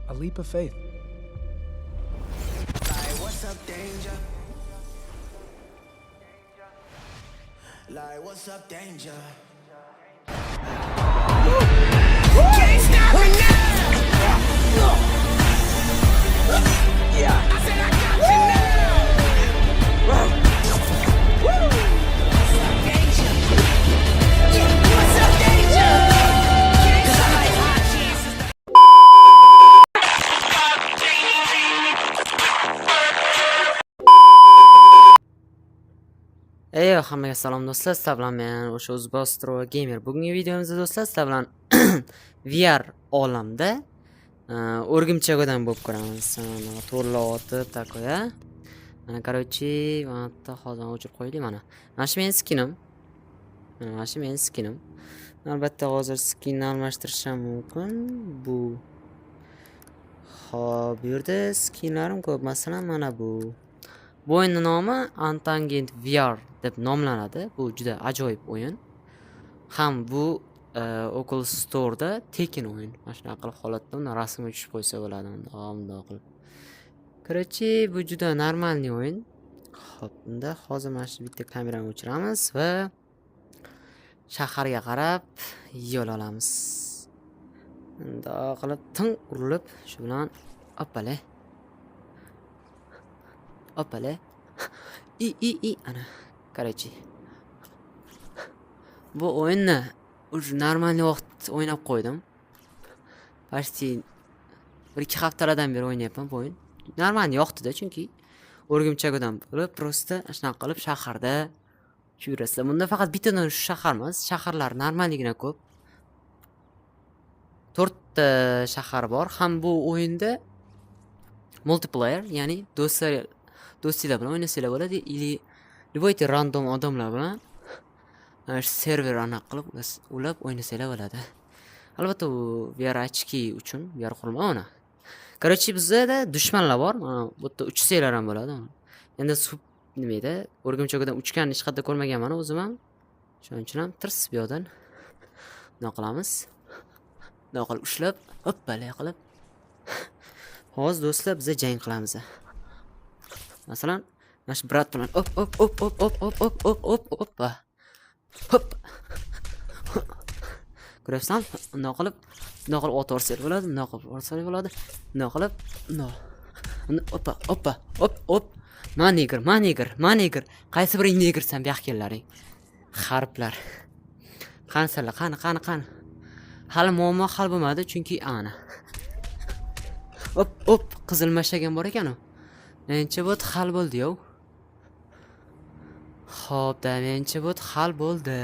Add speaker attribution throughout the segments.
Speaker 1: A leap of faith.
Speaker 2: Like, what's up, danger? Like, what's up, danger? Can't stop me now. I said I got you now. What's up, danger? Yeah, what's up, danger? 'Cause I like high chances.
Speaker 3: Ey, hammaga salom, do'stlar, sizlar bilan men o'sha O'zbostro Gamer. Bugungi videomizda, do'stlar, sizlar bilan VR olamda o'rgimchak odam bo'lib ko'ramiz. Mana to'rlar otib, такой, a. Mana, короче, mana bitta hozir o'chirib qo'yaylik mana. Mana shu meni skinim. Mana shu meni skinim. Albatta, hozir skinni almashtirish ham mumkin. Bu Xo'p, bu yerda skinlarim ko'p. Masalan, mana bu. Bu o'yinning nomi Untangent VR deb nomlanadi. Bu juda ajoyib o'yin. Ham bu Oculus Store'da tekin o'yin. Mana shunaqa qilib holatda uni rasmga tushib qo'ysa bo'ladi bundoq, bundoq qilib. Короче, bu juda нормальный o'yin. Xo'p, unda hozir mana shu bitta kamerani o'chiramiz va shaharga qarab yo'l olamiz. Bundoq qilib ting urilib, shu bilan oppale. Oppale. I i i ana. Короче. Bu o'yinni уже нормальный vaqt o'ynab qo'ydim. Почти 1-2 haftalardan beri o'ynayapman bu o'yin. Нормальный yoqdi-da, chunki o'rgimchak odam bo'lib, просто shunaqa qilib shaharda uchib yurasizlar. Bunda faqat bittadan shu shahar emas, shaharlar normalligina ko'p. To'rtta shahar bor. Ham bu o'yinda multiplayer, ya'ni do'stlar, do'stinglar bilan o'ynasanglar bo'ladi или любой random odamlar bilan mana shu server anaqa qilib ulab o'ynasanglar bo'ladi. Albatta, u VR очки uchun VR qurilma mana. Короче, bizada dushmanlar bor. Mana bu yerda uchsanglar ham bo'ladi. Endi suv nima edi? O'rgimchak odam uchganini hech qayerda ko'rmaganman o'zim ham. Shuning uchun ham tirs bu yoqdan bundoq qilamiz. Bundoq qilib ushlab, hoppala qilib. Hozir, do'stlar, biza jang qilamiz. Masalan, mana shu брат bilan op op op op op op op op op oppa. Hop. Ko'ryapsizlarmi? Bundoq qilib, bundoq qilib ot yuborsak bo'ladi, bundoq qilib yuborsak bo'ladi. Bundoq qilib, bundoq. Oppa, oppa, op, op. Man negr, man negr, man negr. Qaysi biring negrsan, bu yoqqa kellaring. Harflar. Qanisalar, qani, qani, qani. Hali muammo hal bo'lmadi, chunki ana. Op, op, qizil mashak ham bor ekan u. Menimcha, bu hal bo'ldi, yo'q. Xo'p, da, menimcha, bu hal bo'ldi.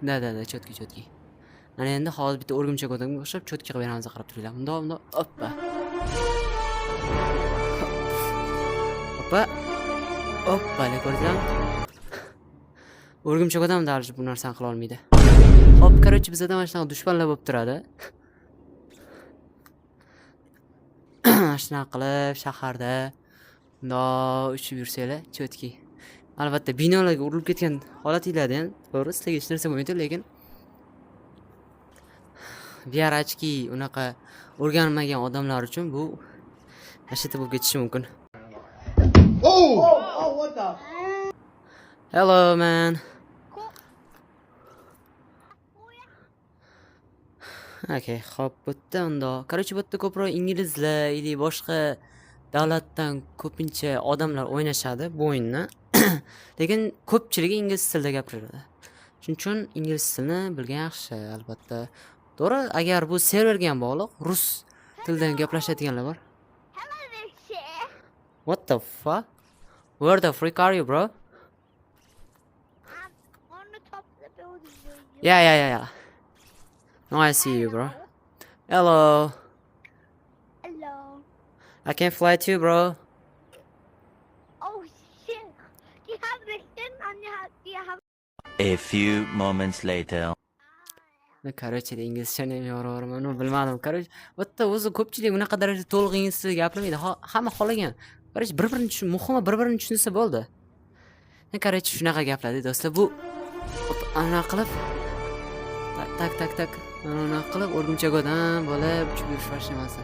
Speaker 3: Да, да, да, чётко, чётко. Mana endi hozir bitta o'rgimchak odamga o'xshab чётко qilib beramiz, qarab turinglar. Bundoq, bundoq, oppa. Hoppa. Hoppala, ko'rdinglarmi? O'rgimchak odam даже bu narsani qila olmaydi. Xo'p, короче, bizada mana shunaqa dushmanlar bo'lib turadi. Mana shunaqa qilib shaharda bundoq uchib yursanglar, чётко. Albatta, binolarga urilib ketgan holatinglarda ham, to'g'ri, sizlarga hech narsa bo'lmaydi, lekin VR очки unaqa o'rganmagan odamlar uchun bu mana shu yerda bo'lib ketishi mumkin.
Speaker 4: Oh, what the?
Speaker 3: Hello, man. Okay, xo'p, bu yerda undoq. Короче, bu yerda ko'proq inglizlar или boshqa davlatdan ko'pincha odamlar o'ynashadi bu o'yinni. Lekin ko'pchiligi ingliz tilida gapiradi. Shuning uchun ingliz tilini bilgan yaxshi, albatta. To'g'ri, agar bu serverga ham bog'liq, rus tilidan gaplashadiganlar bor.
Speaker 5: Hello there, sir.
Speaker 3: What the fuck? Where the freak are you, bro?
Speaker 5: I'm on the top of the building.
Speaker 3: Yeah. Now I see you, bro. Hello.
Speaker 5: Hello.
Speaker 3: I can fly too, bro.
Speaker 5: Oh shit. Do you have mission and you have do you have
Speaker 6: A few moments later.
Speaker 3: Короче, inglizchani ham yoraverman, uni bilmadim. Короче, bu yerda o'zi ko'pchilik unaqa darajada to'liq ingliz tilida gapirmaydi. Hamma xohlagan. Короче, bir-birini tushun, muhimi bir-birini tushunsa bo'ldi. Короче, shunaqa gaplar, do'stlar. Bu anaqa qilib так, так, так, так. Mana unaqa qilib o'rgimchak odam bo'lib uchib yurish boshlamasi.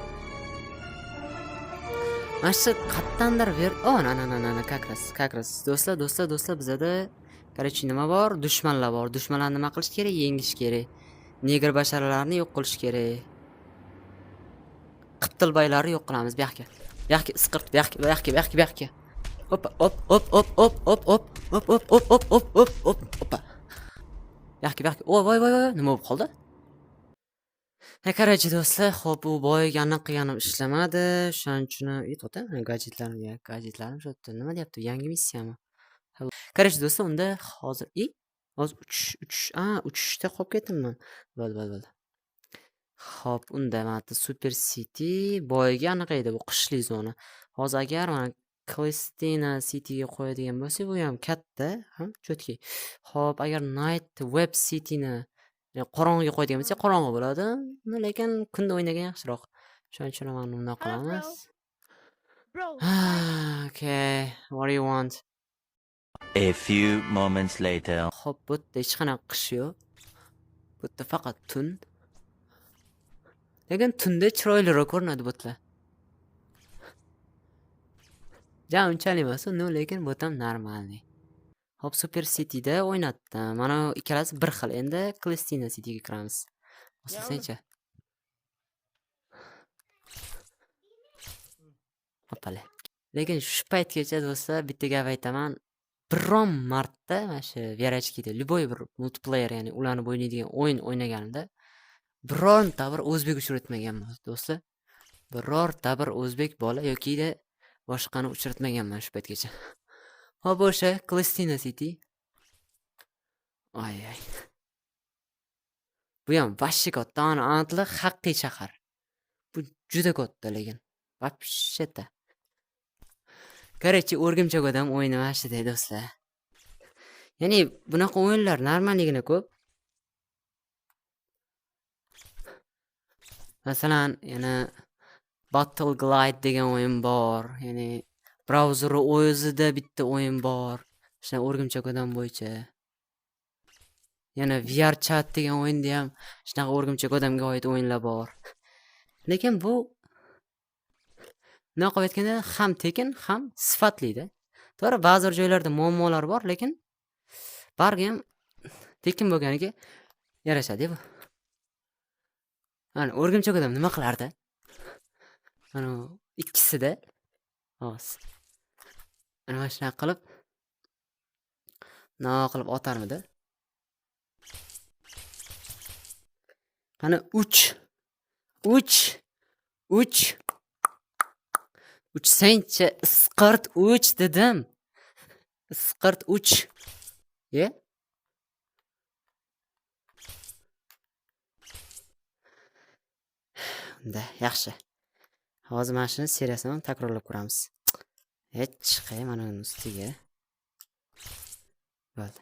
Speaker 3: Mana shu qayerdandir ver. O, na na na na na, как раз, как раз. Do'stlar, do'stlar, do'stlar, bizada короче nima bor? Dushmanlar bor. Dushmanlarni nima qilish kerak? Yengish kerak. Negr basharalarni yo'q qilish kerak. Qiptilbaylarni yo'q qilamiz bu yoqqa. Bu yoqqa isqirt, bu yoqqa, bu yoqqa, bu yoqqa, bu yoqqa. Hop, hop, hop, hop, hop, hop, hop, hop, hop, hop, hop, hop, hop, hop, hoppa. Bu yoqqa, bu yoqqa. O, voy, voy, voy, nima bo'lib qoldi? Ha, короче, do'stlar, xo'p, u boyagi anaqa qilganim ishlamadi. Shuning uchun, to'xta, gadjetlarim, ya, gadjetlarim shu yerda. Nima deyapti? Yangi missiyami? Короче, do'stlar, unda hozir hozir uchish, uchish, a, uchishda qolib ketdimmi? Bo'ldi, bo'ldi, bo'ldi. Xo'p, unda mana bu Super City boyagi anaqa edi, bu qishli zona. Hozir agar mana Clandestine Cityga qo'yadigan bo'lsak, bu ham katta, ham чёткий. Xo'p, agar Night Web Cityni qorong'iga qo'yadigan bo'lsak, qorong'i bo'ladi. Lekin kunda o'ynagan yaxshiroq. Shuning uchun mana bundoq
Speaker 5: Hello, bro.
Speaker 3: qilamiz.
Speaker 5: Bro.
Speaker 3: Okay, what do you want?
Speaker 6: A few moments later.
Speaker 3: Xo'p, bu yerda hech qanaqa qish yo'q. Bu yerda faqat tun. Lekin tunda chiroyliroq ko'rinadi bu yerlar. Ja unchalik emas, но lekin bu ham нормальный. Hop, Super Cityda o'ynatdim. Mana ikkalasi bir xil. Endi Clandestine Cityga kiramiz. Bosilsangchi. Hoppala. Lekin shu paytgacha do'stlar bitta gap aytaman. Biron marta mana shu VRHkida любой bir multiplayer, ya'ni ulanib o'ynaydigan o'yin o'ynaganimda bironta bir o'zbek uchratmaganman do'stlar. Birorta bir o'zbek bola yokida boshqani uchratmaganman shu paytgacha. Hop, o'sha Clandestine City. Ay ay. Bu ham вообще katta, ana aniqli haqiqiy shahar. Bu juda katta lekin. Вообще-то. Короче, o'rgimchak odam o'yini mana shu do'stlar. Ya'ni bunaqa o'yinlar normalligini ko'p. Masalan, yana Battle Glide degan o'yin bor. Ya'ni brauzeri o'zida bitta o'yin bor. Shunaqa o'rgimchak odam bo'yicha. Yana VR chat degan o'yinda ham shunaqa o'rgimchak odamga oid o'yinlar bor. Lekin bu bunaqa qilib aytganda ham tekin, ham sifatli-da. To'g'ri, ba'zi bir joylarda muammolar bor, lekin baribir ham tekin bo'lganiga yarashadi bu. Mana o'rgimchak odam nima qilardi? Mana ikkisida hozir. Mana shunaqa qilib bunaqa qilib otarmidi? Qani 3 3 3 Uchsangchi, isqirt uch dedim. Isqirt uch. Ye? Unda yaxshi. Hozir mana shuni seriyasini ham takrorlab ko'ramiz. Hech chiqay mana buni ustiga. Bo'ldi.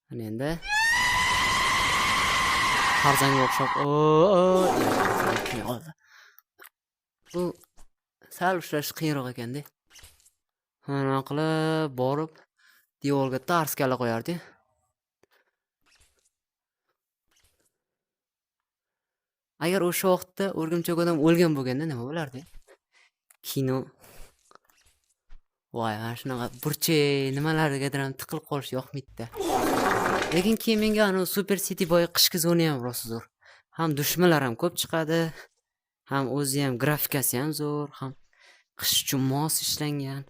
Speaker 3: Mana endi Tarzanga o'xshab, o. Bu sal ushlash qiyinroq ekanda. Mana qilib borib devorga tars kalla qo'yardi. Agar o'sha vaqtda o'rgimchak odam o'lgan bo'lganda nima bo'lardi? Kino. Voy, mana shunaqa burchak nimalargadir ham tiqilib qolish yoqmaydi-da. Lekin keyin menga anavi Super City boy qishki zona ham rosa zo'r. Ham dushmanlar ham ko'p chiqadi, ham o'zi ham grafikasi ham zo'r, ham qish uchun mos ishlangan.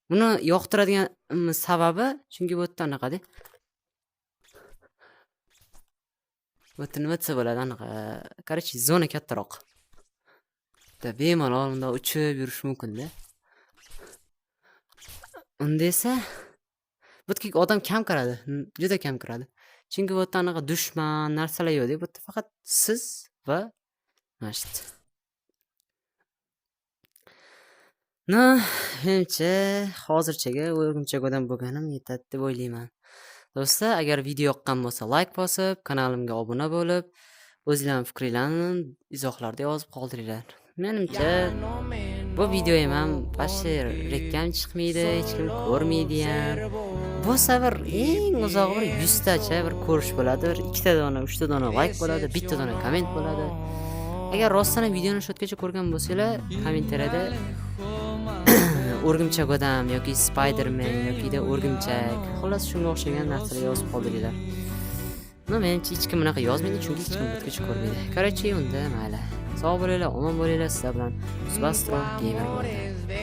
Speaker 3: Buni yoqtiradigan sababi chunki bu yerda anaqada. Bu yerda nima desa bo'ladi anaqa, короче, zona kattaroq. Da bemalol bundoq uchib yurish mumkin-da. Unda esa bu yerga odam kam kiradi, juda kam kiradi. Chunki bu yerda anaqa dushman narsalar yo'q-da. Bu yerda faqat siz va mana shu. No, menimcha hozirchaga o'rgimchak odam bo'lganim yetadi deb o'ylayman. Do'stlar, agar video yoqqan bo'lsa like bosib, kanalimga obuna bo'lib, o'zinglarning fikringlarni izohlarda yozib qoldiringlar. Menimcha bu videoyim ham вообще rekam chiqmaydi, hech kim ko'rmaydi ham. Bo'lsa bir eng uzog'i bir 100 tacha bir ko'rish bo'ladi, bir 2 ta dona, 3 ta dona like bo'ladi, bitta dona komment bo'ladi. Agar rostdan ham videoni shu yergacha ko'rgan bo'lsanglar, kommentariyada o'rgimchak odam yoki Spiderman yokida o'rgimchak, xullas, shunga o'xshagan narsalar yozib qoldiringlar. Но menimcha, hech kim bunaqa yozmaydi, chunki hech kim butgacha ko'rmaydi. Короче, unda mayli. Sog' bo'linglar, omon bo'linglar. Sizlar bilan Uzbastro Gamer bo'ldi.